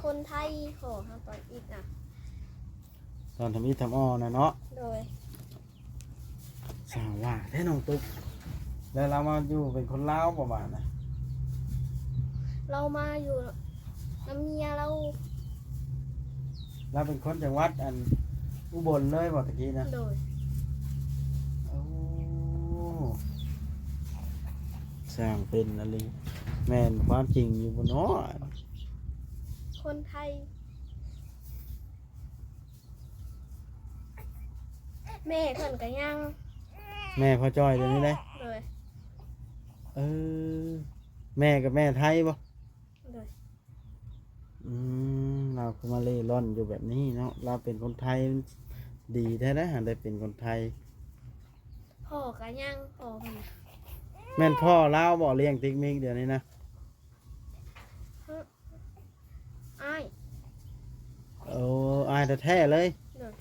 ຄົນໄທ ພໍ່ເຮົາຕອນອິດນະ ຕອນທຳອິດທຳອໍນະເນາະ. ໂດຍ. ຊ່າງວ່າແທ້ນ້ອງຕຸກ ແລ້ວລາວມາຢູ່ເປັນຄົນລາວບໍ່ບາດນະ? ລາວມາຢູ່ນຳເມຍລາວ. ລາວເປັນຄົນຈັງຫວັດອັນອຸບົນເລີຍບໍ່ຕະກີ້ນະ? ໂດຍ. ໂອ້ ຊ່າງເປັນອີ່ຫຼີ ແມ່ນຄວາມຈິງຢູ່ບໍ່ເນາະ? ຄົນໄທ ແມ່ເພິ່ນກະຍັງ ແມ່ພໍ່ຈ້ອຍດຽວນີ້ເດ້? ໂດຍ. ເອີ ແມ່ກະແມ່ໄທບໍ່? ໂດຍ. ອືມ ລາວຄືມາເລ່ລ່ອນຢູ່ແບບນີ້ເນາະ ລາວເປັນຄົນໄທ ດີແທ້ນະ ຫາໄດ້ເປັນຄົນໄທ. ພໍ່ກະຍັງ ພໍ່ເພິ່ນ. ແມ່ນພໍ່ລາວບໍ່ລ້ຽງຕິກມິກດຽວນີ້ນະ? ອ້າຍ. ໂອ້ ອ້າຍແທ້ໆເລີຍ? ໂດຍ.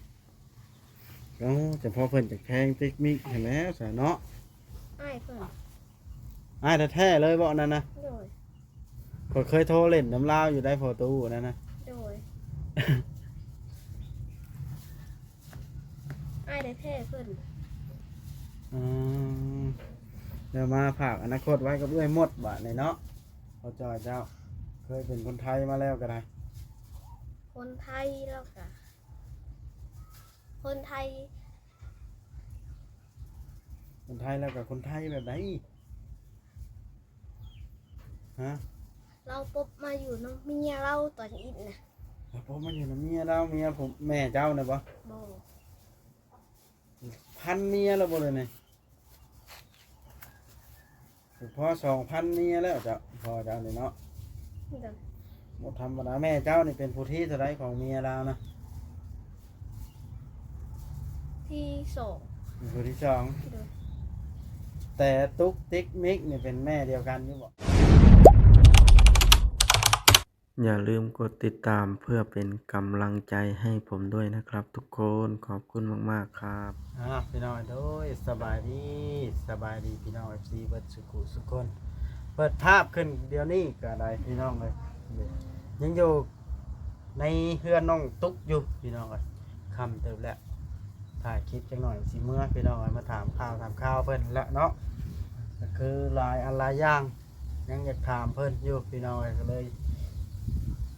ເອົ້າ ຈັ່ງພໍ່ເພິ່ນຈັ່ງແພງຕິກມິກຫັ້ນແຫຼະຊະເນາະ ອ້າຍເພິ່ນ. ອ້າຍແທ້ໆເລີຍບໍ່ອັນນັ້ນນະ? ໂດຍ. ຂ້ອຍເຄີຍໂທຫຼິ້ນນຳລາວຢູ່ໄດ໋ ພໍ່ຕູ້ນັ້ນນະ. ໂດຍ. ອ້າຍແທ້ໆເພິ່ນ. ອືມ ແລ້ວມາຝາກອະນາຄົດໄວ້ກັບເອື້ອຍໝົດບາດນີ້ເນາະ. ພໍ່ຈ້ອຍເຈົ້າ ເຄີຍເປັນຄົນໄທມາແລ້ວກະໄດ້. ຄົນໄທແລ້ວກະ ຄົນໄທ ຄົນໄທແລ້ວກະຄົນໄທແບບໃດ? ຮະ? ລາວປົບມາຢູ່ນຳເມຍລາວຕອນອິດນະ. ລາວປົບມາຢູ່ນຳເມຍລາວ ເມຍຜູ້ ແມ່ເຈົ້ານະບໍ່? ບໍ່. ພັນເມຍແລ້ວບໍ່ເລີຍນີ້? ພໍສອງພັນເມຍແລ້ວເຈົ້າ ພໍ່ເຈົ້ານີ້ເນາະ. ໂດຍ. ບໍ່ທຳມະດາ. ແມ່ເຈົ້ານີ້ເປັນຜູ້ທີເທົ່າໃດຂອງເມຍລາວນະ? ທີສອງ. ເປັນຜູ້ທີສອງ. ໂດຍ. ແຕ່ຕຸກຕິກມິກນີ້ເປັນແມ່ດຽວກັນຢູ່ບໍ່? ຢ່າລືມກົດຕິດຕາມເພື່ອເປັນກຳລັງໃຈໃຫ້ຜົມດ້ວຍນະຄັບທຸກຄົນ. ຂອບຄຸນມາກໆຄັບ. ອ່າ ພີ່ນ້ອງ ໂດຍ ສະບາຍດີ ສະບາຍດີພີ່ນ້ອງ ເອັຟຊີ ເບິດສຸຂູສຸຄົນ. ເປີດພາບຂຶ້ນດຽວນີ້ກະໄດ້ພີ່ນ້ອງເອີຍ ຍັງຢູ່ໃນເຮືອນນ້ອງຕຸກຢູ່ພີ່ນ້ອງເອີຍ. ຄ່ຳເຕີບແລ້ວ ຖ່າຍຄລິບຈັກໜ່ອຍຊິເມືອພີ່ນ້ອງເອີຍ ມາຖາມຂ່າວຖາມຄາວເພິ່ນແຫຼະເນາະ. ກະຄືຫຼາຍອັນຫຼາຍຢ່າງ ຍັງຢາກຖາມເພິ່ນຢູ່ພີ່ນ້ອງເອີຍ ກະເລີຍ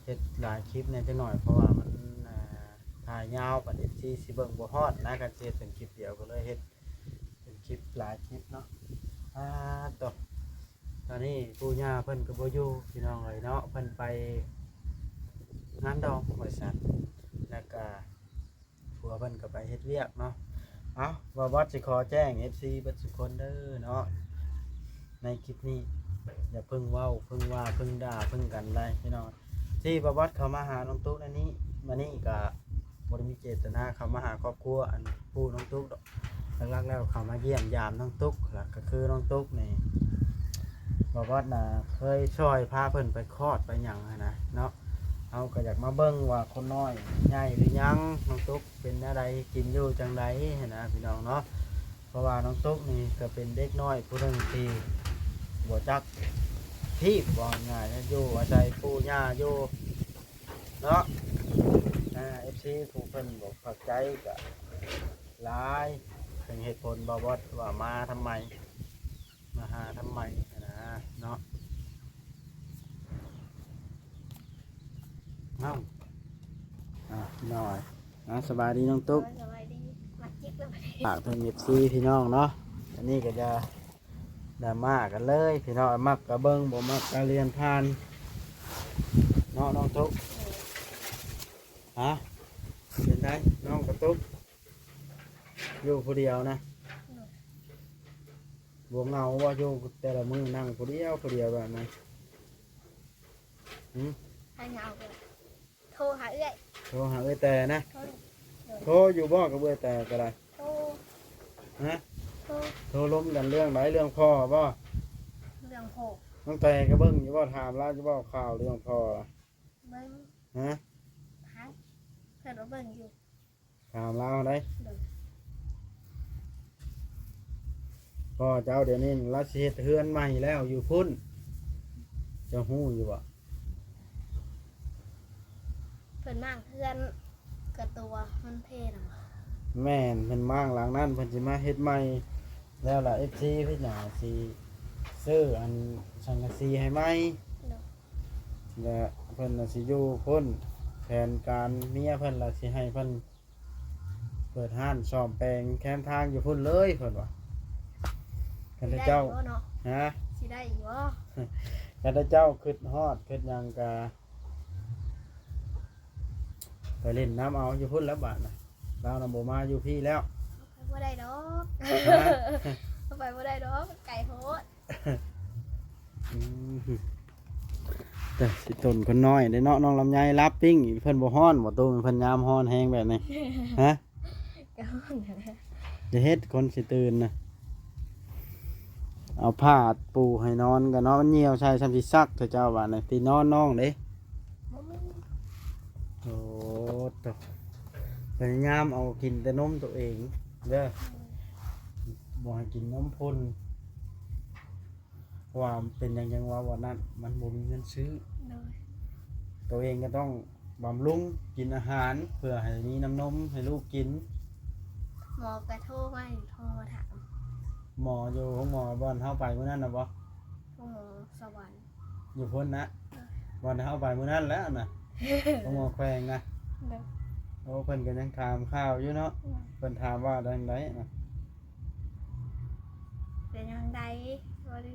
ເຮັດຫຼາຍຄລິບແດ່ຈັກໜ່ອຍ ເພາະວ່າມັນ ອ່າ ຖ່າຍຍາວ ບັດເອັຟຊີຊິເບິ່ງບໍ່ຮອດນະ ຄັນຊິເຮັດເປັນຄລິບດຽວ ກະເລີຍເຮັດເປັນຄລິບຫຼາຍຄລິບເນາະ. ອ່າ ໂຕ ຕອນນີ້ປູ່ຍ່າເພິ່ນກະບໍ່ຢູ່ພີ່ນ້ອງເອີຍເນາະ ເພິ່ນໄປງານດອງວ່າຊັ້ນ ແລ້ວກະ ຜົວເພິ່ນກະໄປເຮັດວຽກເນາະ. ເອົ້າ ບ່າວບອດຊິຂໍແຈ້ງເອັຟຊີເບິດສຸຄົນເດີເນາະ ໃນຄລິບນີ້ ຢ່າເພິ່ງເວົ້າເພິ່ງວ່າເພິ່ງດ່າເພິ່ງກັນໄດ໋ພີ່ນ້ອງ. ທີ່ບ່າວບອດເຂົ້າມາຫານ້ອງຕຸກໃນນີ້ ມານີ້ກະບໍ່ໄດ້ມີເຈດຕະນາເຂົ້າມາຫາຄອບຄົວອັນຜູ້ນ້ອງຕຸກດອກ. ຫຼັກໆແລ້ວເຂົ້າມາຢ້ຽມຢາມນ້ອງຕຸກ ແລ້ວກະຄືນ້ອງຕຸກນີ້ ບ່າວບອດນະເຄີຍຊ່ອຍພາເພິ່ນໄປຄອດໄປຫຍັງຫັ້ນນະເນາະ. ເຮົາກະຢາກມາເບິ່ງວ່າຄົນນ້ອຍໃຫຍ່ຫຼືຍັງ ນ້ອງຕຸກ ເປັນແນວໃດ ກິນຢູ່ຈັ່ງໃດຫັ້ນນະພີ່ນ້ອງເນາະ. ເພາະວ່ານ້ອງຕຸກນີ້ກະເປັນເດັກນ້ອຍຜູ້ໜຶ່ງທີ່ບໍ່ຈັກທີ່ ເວົ້າງ່າຍໆ ຢູ່ອາໄສປູ່ຍ່າຢູ່ເນາະ. ອ່າ ເອັຟຊີຜູ້ເພິ່ນບໍ່ເຂົ້າໃຈກະຫຼາຍ ເຖິງເຫດຜົນບ່າວບອດວ່າມາທຳໄມ ມາຫາທຳໄມຫັ້ນນະເນາະ. ເອົ້າ ອ່າ ນ້ອຍ ອ່າ ສະບາຍດີນ້ອງຕຸກ. ໂດຍ ສະບາຍດີ. ມາຈິກແລ້ວ ຝາກເຖິງເອັຟຊີພີ່ນ້ອງເນາະ. ອັນນີ້ກະຢ່າດຣາມາກັນເລີຍພີ່ນ້ອງ ມັກກະເບິ່ງ ບໍ່ມັກກະເລື່ອນຜ່ານເນາະນ້ອງຕຸກ. ຮະ ເປັນໃດນ້ອງກະຕຸກ ຢູ່ຜູ້ດຽວນະ? ໂດຍ. ບໍ່ເຫງົາບໍ່ ຢູ່ແຕ່ລະມື້ນັ່ງຜູ້ດຽວ ຜູ້ດຽວແບບນັ້ນ? ຫື ໃຜເຫງົາກະໂທຫາເອື້ອຍ ໂທຫາເອື້ອຍແຕ່ນະ? ໂທ. ໂດຍ. ໂທຢູ່ບໍ່ກັບເອື້ອຍແຕ່ກະໄດ້? ໂທ. ຮະ? ໂທ. ໂທລົມກັນເລື່ອງໃດ? ເລື່ອງພໍ່ບໍ່? ເລື່ອງພໍ່. ນ້ອງແຕ່ກະເບິ່ງຢູ່ບໍ່? ຖາມລາວຢູ່ບໍ່ ຂ່າວເລື່ອງພໍ່ລະ? ເບິ່ງ. ຮະ? ຖາມ ເພິ່ນວ່າເບິ່ງຢູ່. ຖາມລາວໃດ໋. ໂດຍ. ພໍ່ເຈົ້າດຽວນີ້ລາວຊິເຮັດເຮືອນໃໝ່ແລ້ວຢູ່ພຸ້ນ ເຈົ້າຮູ້ຢູ່ບໍ່? ເພິ່ນມ້າງເຮືອນກະຕົວມັນເພນຳ. ແມ່ນ ເພິ່ນມ້າງຫຼັງນັ້ນ ເພິ່ນຊິມາເຮັດໃໝ່ ແລ້ວລະເອັຟຊີເພິ່ນຫຍັງຊິຊື້ອັນສັງກະສີໃຫ້ໃໝ່ ໂດຍ ແລະເພິ່ນລະຊິຢູ່ພຸ້ນ ແຜນການເມຍເພິ່ນລະຊິໃຫ້ເພິ່ນ ເປີດຮ້ານສ້ອມແປງແຄມທາງຢູ່ພຸ້ນເລີຍເພິ່ນວ່າ. ຄັນເຈົ້າ ຊິໄດ້ຢູ່ບໍ່ເນາະ? ຮະ? ຊິໄດ້ຢູ່ບໍ່? ຄັນເຈົ້າຄິດຮອດຄິດຫຍັງກະໄປຫຼິ້ນນຳເອົາຢູ່ພຸ້ນແລ້ວບາດນະ ລາວນະບໍ່ມາຢູ່ພີ້ແລ້ວ. ເອົາໄປບໍ່ໄດ້ດອກ ຮະ? ເອົາໄປບໍ່ໄດ້ດອກ ມັນໄກໂພດ. ອືມ ແຕ່ຊິຕົນຄົນນ້ອຍເດ້ເນາະ ນ້ອງລຳໄຍ ລາບປີ້ງ ເພິ່ນບໍ່ຮ້ອນບໍ່? ຕູ້ເພິ່ນຍາມຮ້ອນແຮງແບບນີ້ ຮະ? ກະຮ້ອນຫັ້ນແຫຼະ ຢ່າເຮັດຄົນຊິຕື່ນນະ. ເອົາຜ້າປູໃຫ້ນອນກະເນາະ ມັນຍ່ຽວໃສ່ ຊ່ຳຊິຊັກເທື່ອເຈົ້າບາດນີ້ ຕີນອນນ້ອງເດ້. ບໍ່ມີ. ໂອ້ ໂຕ ພະຍາຍາມເອົາກິນແຕ່ນົມໂຕເອງເດີ ບໍ່ໃຫ້ກິນນົມພຸ້ນ. ເພາະວ່າເປັນຫຍັງຈັ່ງເວົ້າວ່ານັ້ນ ມັນບໍ່ມີເງິນຊື້. ໂດຍ ໂຕເອງກໍຕ້ອງບຳລຸງ ກິນອາຫານ ເພື່ອໃຫ້ມີນ້ຳນົມໃຫ້ລູກກິນ. ໝໍກໍໂທມາ ໂທມາຖາມ. ໝໍຢູ່ໂຮງໝໍບ່ອນເຮົາໄປມື້ນັ້ນນະບໍ? ໂຮງໝໍສະຫວັນ. ຢູ່ພຸ້ນນະ ເອີ ບ່ອນເຮົາໄປມື້ນັ້ນແຫຼະນະ ໂຮງໝໍແຂວງນະ. ໂດຍ ໂອ້ ເພິ່ນກໍຍັງຖາມຂ່າວຢູ່ເນາະ. ໂດຍ ເພິ່ນຖາມວ່າຈັ່ງໃດນະ? ເປັນຈັ່ງໃດ? ບໍ່ໄດ້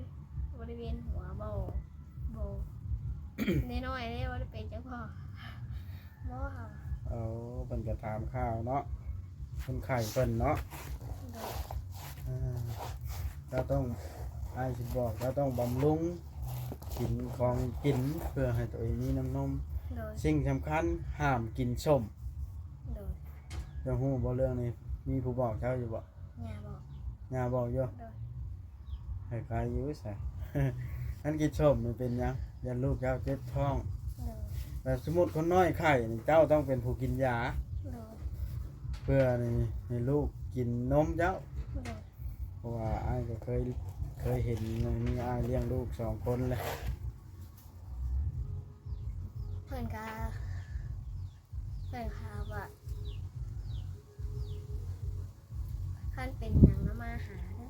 ບໍ່ໄດ້ວຽນຫົວບໍ່? ບໍ່ ນ້ອຍໆເດ້ ບໍ່ໄດ້ເປັນຫຍັງບໍ່? ບໍ່. ເອົາ ເພິ່ນກໍຖາມຂ່າວເນາະ ຄົນໄຂ້ເພິ່ນເນາະ. ໂດຍ ເອີ ເຈົ້າຕ້ອງ ອ້າຍຊິບອກ ເຈົ້າຕ້ອງບຳລຸງ ກິນຂອງກິນ ເພື່ອໃຫ້ໂຕເອງມີນ້ຳນົມ. ໂດຍ ສິ່ງສຳຄັນ ຫ້າມກິນສົ້ມ. ໂດຍ ເຈົ້າຮູ້ບໍ່ເລື່ອງນີ້? ມີຜູ້ບອກເຈົ້າຢູ່ບໍ່? ຍ່າບອກ. ຍ່າບອກຢູ່? ໂດຍ ໃຫ້ໄຄຢູ່ຊະ ຄັນກິນສົ້ມນີ້ເປັນຫຍັງ? ຢ້ານລູກເຈົ້າເຈັບທ້ອງ. ໂດຍ ແລ້ວສົມມຸດຄົນນ້ອຍໄຂ້ນີ້ ເຈົ້າຕ້ອງເປັນຜູ້ກິນຢາ. ໂດຍ ເພື່ອນີ້ໃຫ້ລູກກິນນົມເຈົ້າ. ໂດຍ ເພາະວ່າອ້າຍກໍເຄີຍ ເຄີຍເຫັນ ມີອ້າຍລ້ຽງລູກສອງຄົນແຫຼະ. ເພິ່ນກະ ເພິ່ນຖາມວ່າ ຄັນເປັນຫຍັງລະມາຫາເດີ.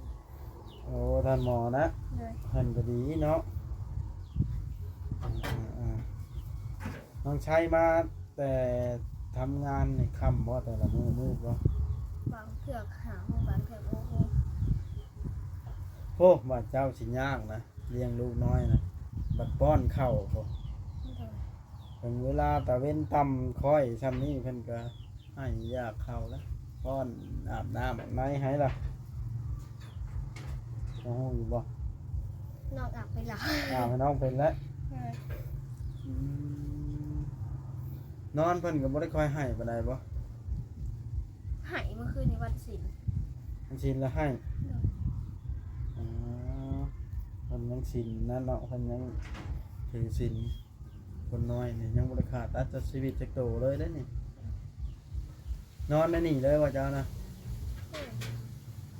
ໂອ້ ທ່ານໝໍນະ. ໂດຍ ເພິ່ນກໍດີເນາະ. ອືມໆ ນ້ອງໄຊມາແຕ່ທຳງານນີ້ຄ່ຳບໍ່ ແຕ່ລະມື້ ມືດບໍ່? ບາງເທື່ອກໍຫ້າໂມງ ບາງເທື່ອຫົກໂມງ. ໂອ້ ວ່າເຈົ້າຊິຍາກນະ ລ້ຽງລູກນ້ອຍນະ ບັດປ້ອນເຂົ້າພຸ້ນ. ໂດຍ ເຖິງເວລາຕາເວັນຕ່ຳຄ້ອຍຊ່ຳນີ້ ເພິ່ນກໍໃຫ້ຢາກເຂົ້າລະ ປ້ອນ ອາບນ້ຳອາບໃນໃຫ້ລະ ເຈົ້າຮູ້ຢູ່ບໍ່? ນ້ອງອາບເປັນລະ ອາບໃຫ້ນ້ອງເປັນລະ. ເອີ ອືມ ນອນເພິ່ນກໍບໍ່ໄດ້ຄ່ອຍໃຫ້ປານໃດບໍ່? ໃຫ້ ມື້ຄືນນີ້ວັນສິນ. ວັນສິນລະໃຫ້. ໂດຍ ອໍ ເພິ່ນຍັງສິນນັ້ນເນາະ ເພິ່ນຍັງຖືສິນ. ຄົນນ້ອຍນີ້ຍັງບໍ່ໄດ້ຂາດຕັດຈາກຊີວິດຈັກໂຕເລີຍເດ້ນີ້. ນອນໃນນີ້ເລີຍວ່າເຈົ້ານະ?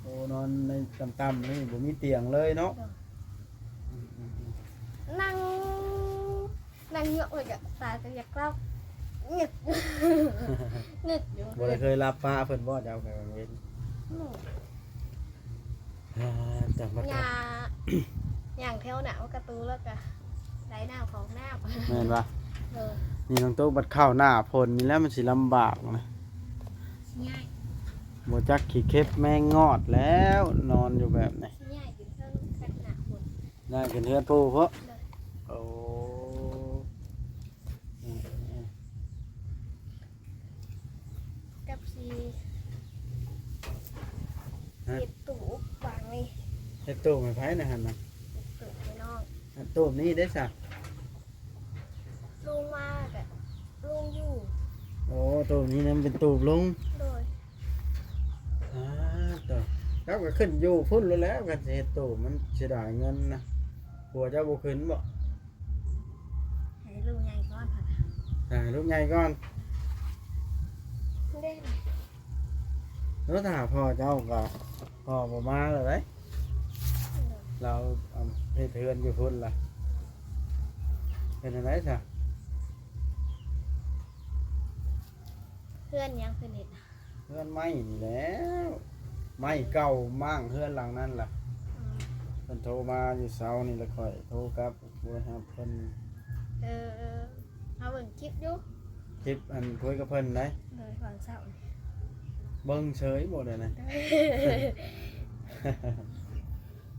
ໂອ້ ນອນໃນຕ່ຳໆນີ້ ບໍ່ມີຕຽງເລີຍເນາະ. ໂດຍ ອືມໆໆ ນັ່ງ ນັ່ງເຍາະໄວ້ກະຕາກໍຢາກຫຼັບ ງຶດ ງຶດຢູ່. ບໍ່ໄດ້ເຄີຍຫຼັບຟ້າເພິ່ນບໍ່ ເຈົ້າກາງເວັນ? ອືມ ອ່າ ຈຳບໍ່ໄດ້ ຍ່າງ ຍ່າງແຖວໜ້າປະຕູແລ້ວກະໄດ້ນ້ຳຂອງນ້ຳ. ແມ່ນບໍ່? ເອີ ນີ້ນ້ອງຕູ້ ບັດເຂົ້າໜ້າຝົນນີ້ແຫຼະ ມັນຊິລຳບາກນະ ຊິຍ້າຍ ບໍ່ຈັກຂີ້ເຂັບແມງງອດແລ້ວ ນອນຢູ່ແບບນີ້ ຊິຍ້າຍຂຶ້ນເທິງຄັນໜ້າຝົນ. ໄດ້ຂຶ້ນເຮືອນປູ່ພຸ້ນ. ໂດຍ ໂອ້ ອືມໆ ກັບຊິ ຮະ ເຮັດຕູ້ວາງນີ້. ເຮັດຕູ້ໃຫ້ໃຜນະຫັ້ນນະ? ເຮັດຕູ້ໃຫ້ນ້ອງ. ອັນຕູ້ນີ້ເດ້ຊະ? ລຸງມາກະລຸງຢູ່. ໂອ້ ຕູ້ນີ້ນະ ມັນເປັນຕູ້ລຸງ. ໂດຍ ອ່າ ໂຕ ເຈົ້າກໍຂຶ້ນຢູ່ພຸ້ນໂລດແຫຼະ ຄັນຊິເຮັດຕູ້ ມັນເສຍດາຍເງິນນະ. ຜົວເຈົ້າບໍ່ຂຶ້ນບໍ? ໃຫ້ລູກໃຫຍ່ກ່ອນ ໃຫ້ລູກໃຫຍ່ກ່ອນ. ເດ້ ແລ້ວຖ້າພໍ່ເຈົ້າກໍ ພໍ່ບໍ່ມາແລ້ວເດ້ ລາວເຮັດເຮືອນຢູ່ພຸ້ນລະ ເປັນຈັ່ງໃດຊະ? ເຮືອນຫຍັງເພິ່ນເຮັດນະ? ເຮືອນໄມ້ນີ້ແຫຼ້ວ ໄມ້ເກົ່າມ້າງເຮືອນຫຼັງນັ້ນລະ. ອືມ ເພິ່ນໂທມາຢູ່ເຊົ້ານີ້ລະ ຂ້ອຍໂທກັບບໍ່ໄດ້ຮັບເພິ່ນ. ເອີ ເຮົາເບິ່ງຄລິບຢູ່ ຄລິບອັນຄຸຍກັບເພິ່ນໄດ໋. ໂດຍ ຕອນເຊົ້ານີ້ ເບິ່ງເສີຍບໍ່ໄດ້ນະ.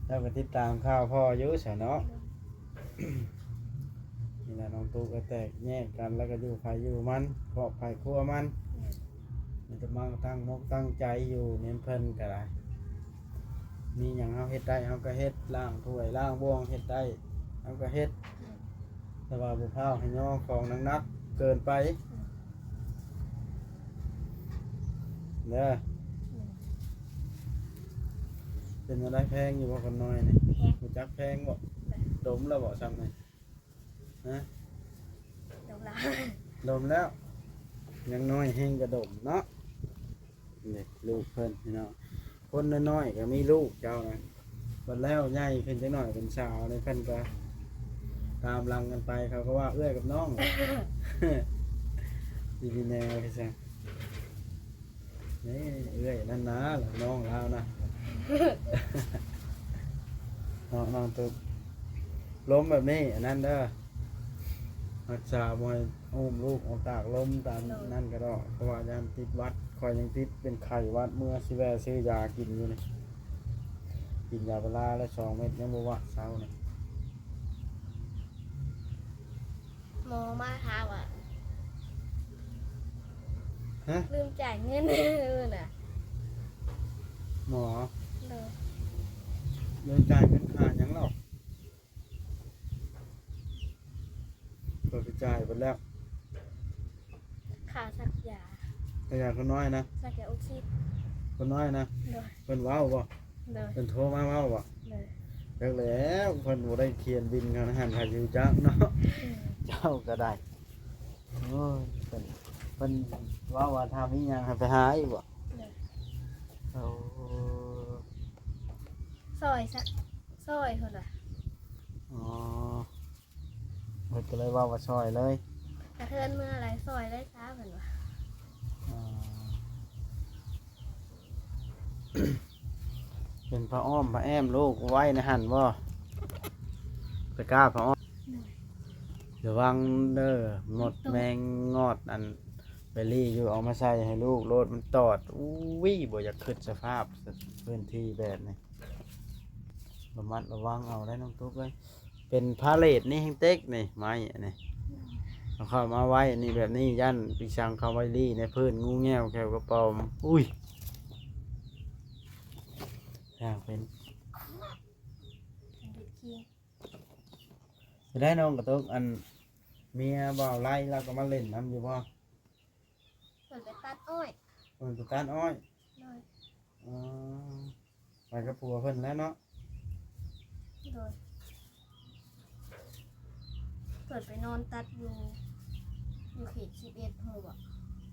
ເຈົ້າກໍຕິດຕາມຂ່າວພໍ່ຢູ່ຊະເນາະ. ໂດຍ ນີ້ລະ ນ້ອງຕຸກກໍແຕກແຍກກັນ ແລ້ວກໍຢູ່ໃຜຢູ່ມັນ ຄອບໃຜຄົວມັນ. ໂດຍ ມີແຕ່ມາຕັ້ງມົກຕັ້ງໃຈຢູ່ນຳເພິ່ນກໍໄດ້. ມີຫຍັງເຮົາເຮັດໄດ້ເຮົາກໍເຮັດ ລ້າງຖ້ວຍລ້າງບ່ວງເຮັດໄດ້ເຮົາກໍເຮັດ. ໂດຍ ແຕ່ວ່າບໍ່ພ້າວໃຫ້ຍໍຂອງໜັກໆເກີນໄປ. ໂດຍ ເດີ. ອືມ ເປັນແນວໃດ ແພງຢູ່ບໍ່ຄົນນ້ອຍນີ້? ແພງ. ຮູ້ຈັກແພງບໍ່? ໂດຍ ດົມແລ້ວບໍ່ຊ່ຳນີ້? ຮະ? ດົມແລ້ວ ດົມແລ້ວ. ຍັງນ້ອຍແຮງກະດົມເນາະ. ນີ້ລູກເພິ່ນພີ່ນ້ອງ ຄົນນ້ອຍໆກໍມີລູກເຈົ້ານະ. ບັດແລ້ວໃຫຍ່ຂຶ້ນຈັກໜ້ອຍເປັນສາວນີ້ ເພິ່ນກໍຕາມຫຼັງກັນໄປ ເຂົາກໍວ່າເອື້ອຍກັບນ້ອງ ຊິມີແນວຄືຊັ້ນ. ນີ້ເອື້ອຍນັ້ນນະ ນ້ອງລາວນະ ເນາະ ນ້ອງຕຸກ. ລົມແບບນີ້ອັນນັ້ນເດີ ຮັກສາບໍ່ໃຫ້ອຸ້ມລູກອອກຕາກລົມຕາມ ໂດຍ ນັ້ນກໍດອກ ເພາະວ່າຢ້ານຕິດຫວັດ. ຂ້ອຍຍັງຕິດເປັນໄຂ້ຫວັດ ເມື່ອຊິແວ່ຊື້ຢາກິນຢູ່ນີ້ ກິນຢາພາລາແລ້ວສອງເມັດ ຍັງບໍ່ຫວັດເຊົານີ້. ໝໍມາຖາມວ່າ ຮະ? ລືມຈ່າຍເງິນນະ. ໝໍ? ໂດຍ. ລືມຈ່າຍເງິນຄ່າຫຍັງລະ? ເພິ່ນໄປຈ່າຍເບິດແລ້ວ. ຄ່າສັກຢາ. ສັກຢາຄົນນ້ອຍນະ? ສັກຢາອົກຊິດ. ຄົນນ້ອຍນະ? ໂດຍ. ເພິ່ນເວົ້າບໍ່? ໂດຍ. ເພິ່ນໂທມາເວົ້າບໍ່? ໂດຍ. ຈັກແລ້ວ ເພິ່ນບໍ່ໄດ້ຂຽນບິນເຂົ້າໃນຫັ້ນ ໃຜຊິຮູ້ຈັກເນາະ. ອືມ ເຈົ້າກໍໄດ້. ໂອ້ຍ ເພິ່ນ ເພິ່ນເວົ້າວ່າຖ້າມີຫຍັງໃຫ້ໄປຫາອີກບໍ່? ໂດຍ. ໂອ້ ຊ່ອຍຊະ ຊ່ອຍເພິ່ນວ່າ. ອໍ ເພິ່ນກໍເລີຍເວົ້າວ່າຊ່ອຍເລີຍ. ກະເທີນເມືອແລ້ວ ຊ່ອຍເລີຍຊະເພິ່ນວ່າ. ອໍ ເປັນຜ້າອ້ອມຜ້າແອ້ມລູກໄວ້ໃນຫັ້ນບໍ່? ຕະກ້າຜ້າອ້ອມ. ລະວັງເດີ ມົດແມງງອດ ອັນ ໄປລີ້ຢູ່ ເອົາມາໃສ່ໃຫ້ລູກໂລດ ມັນຕອດ. ອຸ້ຍ ບໍ່ຢາກຄິດສະພາບພື້ນທີ່ແບບນີ້. ລະມັດລະວັງເອົາໄດ໋ນ້ອງຕຸກເອີຍ. ເປັນພາເລດນີ້ແຮງເຕັກນີ້ ໄມ້ອັນນີ້ ເອົາເຂົ້າມາໄວ້ອັນນີ້ແບບນີ້ ຢ້ານປີສັງເຂົ້າໄວ້ລີ້ໃນພື້ນ ງູແງວ ແຂ້ວກະປອມ. ອຸ້ຍ ຊ່າງເປັນ. ໄດ້ນ້ອງກະຕຸກ ອັນ ເມຍບ່າວໄລລາວກໍມາຫຼິ້ນນຳຢູ່ບໍ່? ເພິ່ນໄປຕັດອ້ອຍ. ເພິ່ນໄປຕັດອ້ອຍ. ໂດຍ. ອໍ ໄປກັບຜົວເພິ່ນແລ້ວເນາະ. ໂດຍ. ເພິ່ນໄປນອນຕັດຢູ່ ຢູ່ເຂດສິບເອັດ ຮູ້ບໍ່?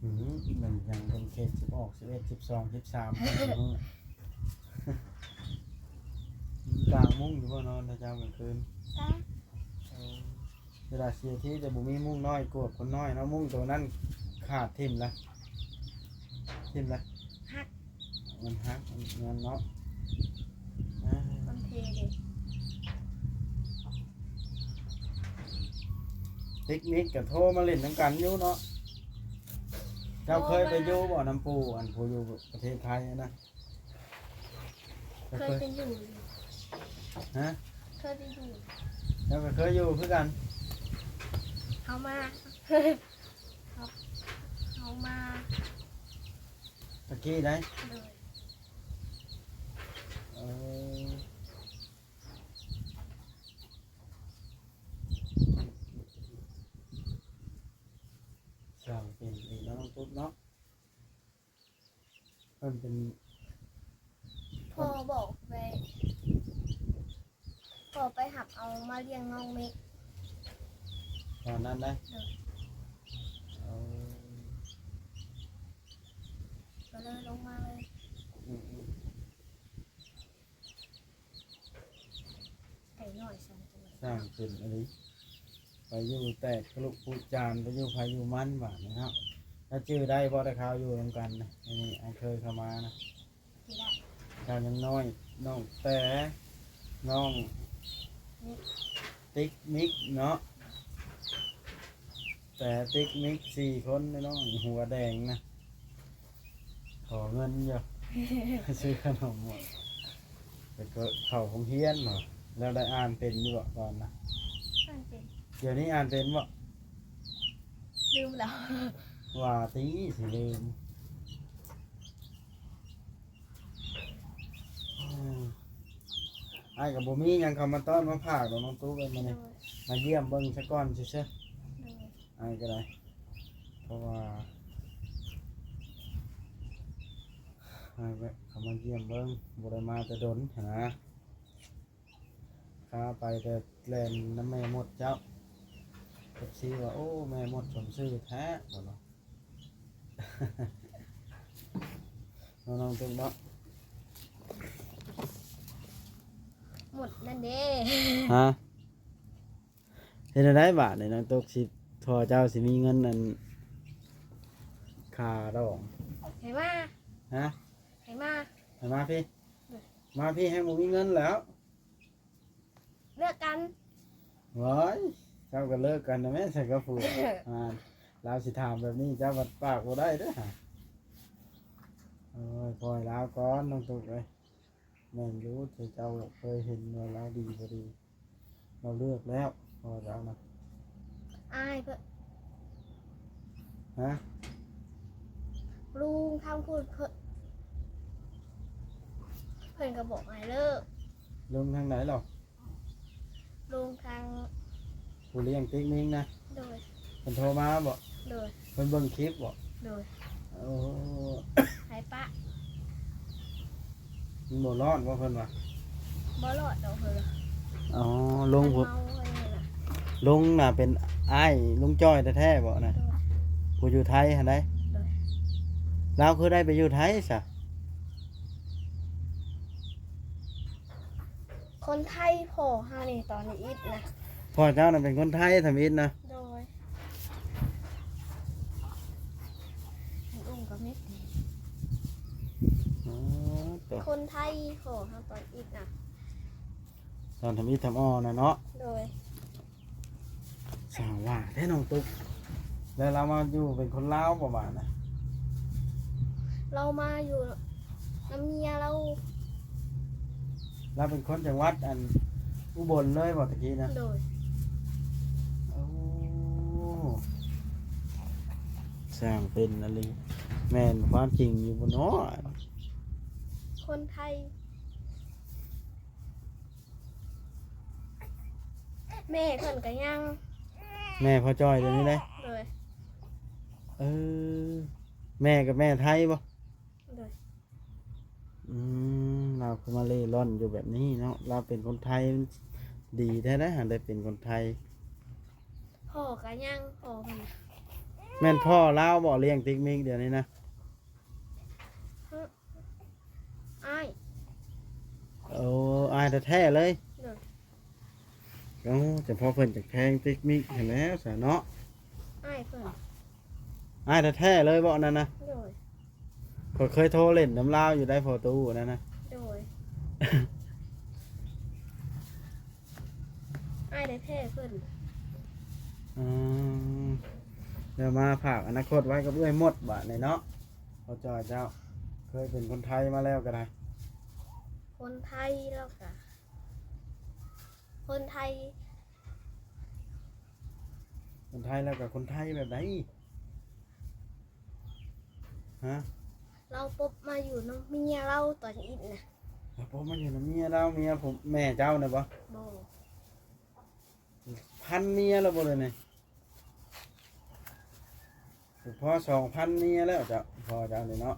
ອືມ ມັນຍັງເປັນເຂດສິບອອກ ສິບເອັດ ສິບສອງ ສິບສາມ ເພິ່ນຮູ້. ກາງມຸ້ງຢູ່ບໍ່ ນອນແຕ່ເຊົ້າກາງຄືນ? ກາງ. ເອີ ເວລາເສຍທີຈະບໍ່ມີມຸ້ງນ້ອຍກວບຄົນນ້ອຍເນາະ. ມຸ້ງໂຕນັ້ນຂາດຖິ້ມລະ ຖິ້ມລະ ຫັກ ມັນຫັກ ມັນເນາະ. ອາ ມັນເພເດ. ປິກນິກກໍໂທມາຫຼິ້ນນຳກັນຢູ່ເນາະ. ເຈົ້າເຄີຍໄປຢູ່ບໍ່ນຳປູ່ ອັນຜູ້ຢູ່ປະເທດໄທນະ? ເຄີຍໄປຢູ່. ຮະ? ເຄີຍໄປຢູ່. ເຈົ້າກໍເຄີຍຢູ່ຄືກັນ? ເຮົາມາ ເຮົາ ເຮົາມາ ຕະກີ້ໃດ໋? ໂດຍ. ເອີ ຊ່າງເປັນອີກເນາະ ນ້ອງຕຸກເນາະ. ເພິ່ນເປັນ ພໍ່ບອກໄປ ພໍ່ໄປຮັບເອົາມາລ້ຽງນ້ອງເມກ ຕອນນັ້ນໄດ໋. ໂດຍ. ເອົາ ກໍເລີຍລົງມາເລີຍ. ອືມໆ. ໄກ່ນ້ອຍສອງໂຕ ສ້າງຂຶ້ນອີ່ຫຼີ ໄປຢູ່ແຕກກະລຸກປຸຈານ ໄປຢູ່ໃຜຢູ່ມັນບາດນີ້ເນາະ. ແລ້ວຈື່ໄດ້ບໍ່ ແຕ່ຄາວຢູ່ນຳກັນນະ? ອັນນີ້ອ້າຍເຄີຍເຂົ້າມານະ ຈື່ໄດ້. ຄາວຍັງນ້ອຍ ນ້ອງແຕ່ ນ້ອງ ນິກ ຕິກ ມິກເນາະ. ແຕ່ ຕິກ ມິກ ສີ່ຄົນນ້ອຍໆ ຫົວແດງນະ ຂໍເງິນຢູ່ ຊື້ຂະໜົມໝົດ. ແລ້ວກໍເຂົ້າໂຮງຮຽນເນາະ. ແລ້ວໄດ້ອ່ານເປັນຢູ່ບໍ່ຕອນນະ? ອ່ານເປັນ. ດຽວນີ້ອ່ານເປັນບໍ່? ລືມແລ້ວ. ວ່າຕິ ຊິລືມ. ອືມ ອ້າຍກໍບໍ່ມີຫຍັງເຂົ້າມາຕ້ອນມາຝາກດອກ ນ້ອງຕູ້ເອີຍ ມື້ນີ້ ໂດຍ ມາຢ້ຽມເບິ່ງຊະກ່ອນຊື່ໆ. ໂດຍ ອ້າຍກໍໄດ້ ເພາະວ່າອ້າຍແວະເຂົ້າມາຢ້ຽມເບິ່ງ ບໍ່ໄດ້ມາແຕ່ດົນຫັ້ນນະ. ຄາໄປແຕ່ແລ່ນນຳແມ່ມົດເຈົ້າ ເອັຟຊີ ວ່າ ໂອ້ ແມ່ມົດສົມຊື່ແທ້ ວ່າເນາະ. ເນາະ ນ້ອງຕຸກເນາະ ໝົດນັ້ນເດ້. ຮະ? ເຮັດແນວໃດບາດນີ້ນ້ອງຕຸກ ຊິ ພໍ່ເຈົ້າຊິມີເງິນອັນຄ່າດອງ ໃຫ້ມາ. ຮະ? ໃຫ້ມາ ໃຫ້ມາພີ້. ໂດຍ ມາພີ້ແຮ່ງບໍ່ມີເງິນແລ້ວ. ເລີກກັນ. ໂອ້ຍ ເຈົ້າກໍເລີກກັນນະແມ່ ໃສ່ກັບຜົວ. ອ່າ ລາວຊິຖາມແບບນີ້ ເຈົ້າບັດປາກບໍ່ໄດ້ເດີ້. ໂອ້ຍ ປ່ອຍລາວກ່ອນ ນ້ອງຕຸກເອີຍ. ແມ່ນຢູ່ ທີ່ເຈົ້າເຄີຍເຫັນວ່າລາວດີບໍ່ດີ ລາວເລືອກແລ້ວ ພໍ່ເຈົ້ານະ. ອ້າຍເພິ່ນ. ຮະ? ລຸງທາງພຸ້ນເພິ່ນ ເພິ່ນກໍບອກໃຫ້ເລີກ. ລຸງທາງໃດເລາະ? ລົງທາງ ຜູ້ລ້ຽງຕິກມິງນະ? ໂດຍ ເພິ່ນໂທມາບໍ? ໂດຍ ເພິ່ນເບິ່ງຄລິບບໍ? ໂດຍ ໂອ້ ໃຫ້ປະ ມັນບໍ່ລອດບໍເພິ່ນວ່າ? ບໍ່ລອດດອກເພິ່ນວ່າ. ອໍ ລຸງ ຄັນເມົາເພິ່ນວ່າ ລຸງນະເປັນອ້າຍລຸງຈ້ອຍແທ້ໆບໍນະ? ໂດຍ ຜູ້ຢູ່ໄທຫັ້ນໃດ໋? ໂດຍ ລາວຄືໄດ້ໄປຢູ່ໄທຊະ? ຄົນໄທພໍ່ເຮົານີ້ຕອນນີ້ອິດນະ. ພໍ່ເຈົ້ານະເປັນຄົນໄທທຳອິດນະ? ໂດຍ ເປັນອຸ້ງກໍມິດນີ້. ອໍ ໂຕ ຄົນໄທພໍ່ເຮົາຕອນອິດນະ ຕອນທຳອິດທຳອໍນະເນາະ? ໂດຍ ຊ່າງວ່າແທ້ນ້ອງຕຸກ. ແລ້ວລາວມາຢູ່ເປັນຄົນລາວບໍ່ບາດນະ? ລາວມາຢູ່ນຳເມຍລາວ. ລາວເປັນຄົນຈັງຫວັດອັນອຸບົນເລີຍບໍ່ຕະກີ້ນະ? ໂດຍ ໂອ້ ຊ່າງເປັນອີ່ຫຼີ. ແມ່ນຄວາມຈິງຢູ່ບໍ່ເນາະ? ຄົນໄທ. ແມ່ເພິ່ນກໍຍັງ ແມ່ພໍ່ຈ້ອຍດຽວນີ້ເດ້? ໂດຍ ເອີ ແມ່ກໍແມ່ໄທບໍ່? ໂດຍ ອືມ ລາວຄືມາເລ່ລ່ອນຢູ່ແບບນີ້ເນາະ. ລາວເປັນຄົນໄທ ດີແທ້ນະ ຫາກໄດ້ເປັນຄົນໄທ. ພໍ່ກໍຍັງ ພໍ່ເພິ່ນນະ. ແມ່ນພໍ່ລາວບໍ່ລ້ຽງຕິກມິກດຽວນີ້ນະ? ອ້າຍ ໂອ້ ອ້າຍແທ້ໆເລີຍ? ໂດຍ ໂອ້ ຈະພໍເພິ່ນຈະແພງຕິກມິກຫັ້ນແຫຼະຊະເນາະ. ອ້າຍເພິ່ນ ອ້າຍແທ້ໆເລີຍບໍນັ້ນນະ? ໂດຍ ຂ້ອຍເຄີຍໂທຫຼິ້ນນຳລາວຢູ່ໄດ໋ ພໍ່ຕູ້ນັ້ນນະ. ໂດຍ ອ້າຍແທ້ໆເພິ່ນ. ອືມ ແລ້ວມາຝາກອະນາຄົດໄວ້ກັບເອື້ອຍມົດບາດນີ້ເນາະ. ພໍ່ຈ້ອຍເຈົ້າ ເຄີຍເປັນຄົນໄທມາແລ້ວກໍໄດ້. ຄົນໄທແລ້ວກະ ຄົນໄທ ຄົນໄທແລ້ວກະຄົນໄທແບບໃດ? ຮະ? ລາວປົບມາຢູ່ນຳເມຍລາວຕອນອິດນະ. ລາວປົບມາຢູ່ນຳເມຍລາວ ເມຍຜົມ ແມ່ເຈົ້ານະບໍ? ບໍ່. ພັນເມຍແລ້ວບໍ່ເລີຍນີ້? ພໍສອງພັນເມຍແລ້ວເຈົ້າ ພໍ່ເຈົ້ານີ້ເນາະ.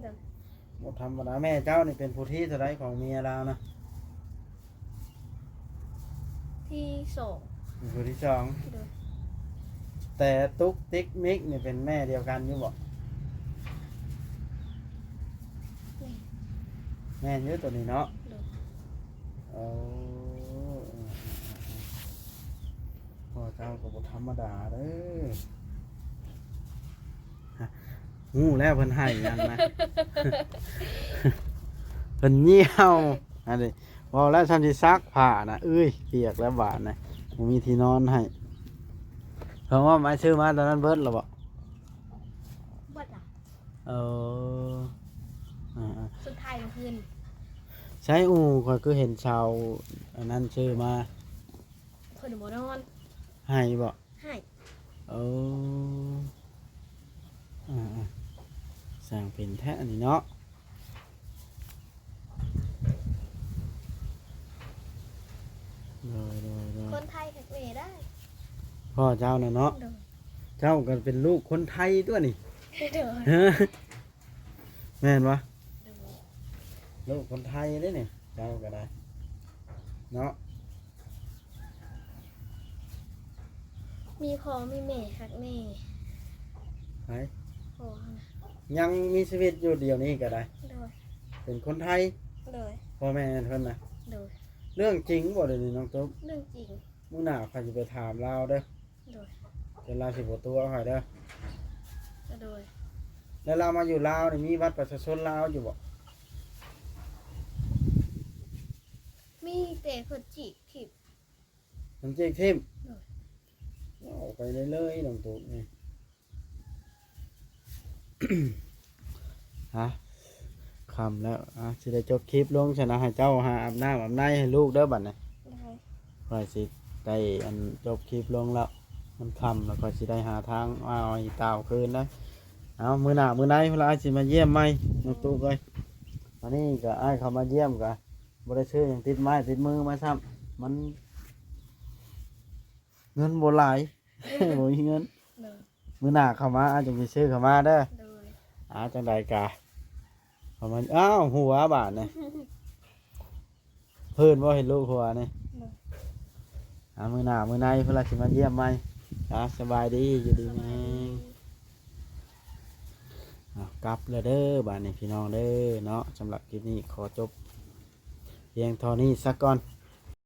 ໂດຍ ບໍ່ທຳມະດາ. ແມ່ເຈົ້ານີ້ເປັນຜູ້ທີເທົ່າໃດຂອງເມຍລາວນະ? ທີສອງ. ເປັນຜູ້ທີສອງ. ໂດຍ ແຕ່ຕຸກຕິກມິກນີ້ເປັນແມ່ດຽວກັນຢູ່ບໍ່? ແມ່ນ ແມ່ນຢູ່ໂຕນີ້ເນາະ. ໂດຍ ໂອ້ ພໍ່ເຈົ້າກໍບໍ່ທຳມະດາເດີ້. ຮູ້ແລ້ວເພິ່ນໄຫ້ຫຍັງນະ ເພິ່ນຍ່ຽວ. ອັນນີ້ເວົ້າແລ້ວຊ່ຳຊິຊັກຜ້ານະ ເອີຍ ປຽກແລ້ວບາດນະ ບໍ່ມີທີ່ນອນໃຫ້. ເພິ່ນວ່າໄມ້ຊື້ມາຕອນນັ້ນເບິດແລ້ວບໍ່? ເບິດລະ. ເອີ ອ່າໆ ສຸດທ້າຍມື້ຄືນ. ໃສ ອູ້ ຂ້ອຍຄືເຫັນຊາວອັນນັ້ນຊື້ມາ. ເພິ່ນບໍ່ນອນ. ໄຫ້ບໍ່? ໃຫ້. ເອີ ອ່າໆ ຊ່າງເປັນແທ້ອັນນີ້ເນາະ. ໂດຍໆໆ ຄົນໄທຄັກແນ່ໄດ໋ ພໍ່ເຈົ້ານະເນາະ. ໂດຍ. ເຈົ້າກໍເປັນລູກຄົນໄທຕົວະນີ້. ໂດຍ. ຮະ ແມ່ນບໍ່? ໂດຍ. ລູກຄົນໄທເດ້ນີ້ ເຈົ້າກໍໄດ້ເນາະ. ມີພໍ່ມີແມ່ຄັກແນ່. ໃຜ? ພໍ່ຫັ້ນນະ ຍັງມີຊີວິດຢູ່ດຽວນີ້ກໍໄດ້. ໂດຍ. ເປັນຄົນໄທ. ໂດຍ. ພໍ່ແມ່ເພິ່ນນະ. ໂດຍ. ເລື່ອງຈິງບໍ່ດຽວນີ້ນ້ອງຕຸກ? ເລື່ອງຈິງ. ມື້ໜ້າຂ້ອຍຊິໄປຖາມລາວເດີ. ໂດຍ. ແຕ່ລາວຊິບໍ່ຕົວະຂ້ອຍເດີ. ໂດຍ. ແລ້ວລາວມາຢູ່ລາວນີ້ມີບັດປະຊາຊົນລາວຢູ່ບໍ່? ມີ ແຕ່ເພິ່ນຈີກຖິ້ມ. ມັນຈີກຖິ້ມ. ໂດຍ. ເວົ້າໄປເລື້ອຍໆ ນ້ອງຕຸກນີ້. ຮະ ຄ່ຳແລ້ວ ອ່າ ຊິໄດ້ຈົບຄລິບລົງຊັ້ນນະ ໃຫ້ເຈົ້າຫາອາບນ້ຳອາບໃນໃຫ້ລູກເດີບັດນີ້. ໂດຍ. ຂ້ອຍຊິໄດ້ອັນຈົບຄລິບລົງແລ້ວ ມັນຄ່ຳແລ້ວ ຂ້ອຍຊິໄດ້ຫາທາງມາເອົາອີ່ເຕົ້າຄືນເດີ. ເອົາ ມື້ໜ້າມື້ໃນພຸ້ນລະ ອ້າຍຊິມາຢ້ຽມໃໝ່ ນ້ອງຕຸກເອີຍ. ອັນນີ້ກໍອ້າຍເຂົ້າມາຢ້ຽມກໍບໍ່ໄດ້ຊື້ຫຍັງຕິດໄມ້ຕິດມືມາຊ້ຳ ມັນ ເງິນບໍ່ຫຼາຍ ບໍ່ມີເງິນ. ໂດຍ. ມື້ໜ້າເຂົ້າມາ ອ້າຍຈຶ່ງຊິຊື້ເຂົ້າມາເດີ. ໂດຍ. ອ່າ ຈັ່ງໃດກະເຂົ້າມາ ອ້າວ ຫົວບາດນີ້ ເພິ່ນບໍ່ເຫັນລູກຫົວນີ້. ໂດຍ. ອ່າ ມື້ໜ້າມື້ໃນເພິ່ນລະຊິມາຢ້ຽມໃໝ່. ອ່າ ສະບາຍດີ ຢູ່ດີມີແຮງ. ອ່າ ກັບແລ້ວເດີບາດນີ້ພີ່ນ້ອງເດີເນາະ. ສຳລັບຄລິບນີ້ຂໍຈົບພຽງເທົ່ານີ້ສາກ່ອນ.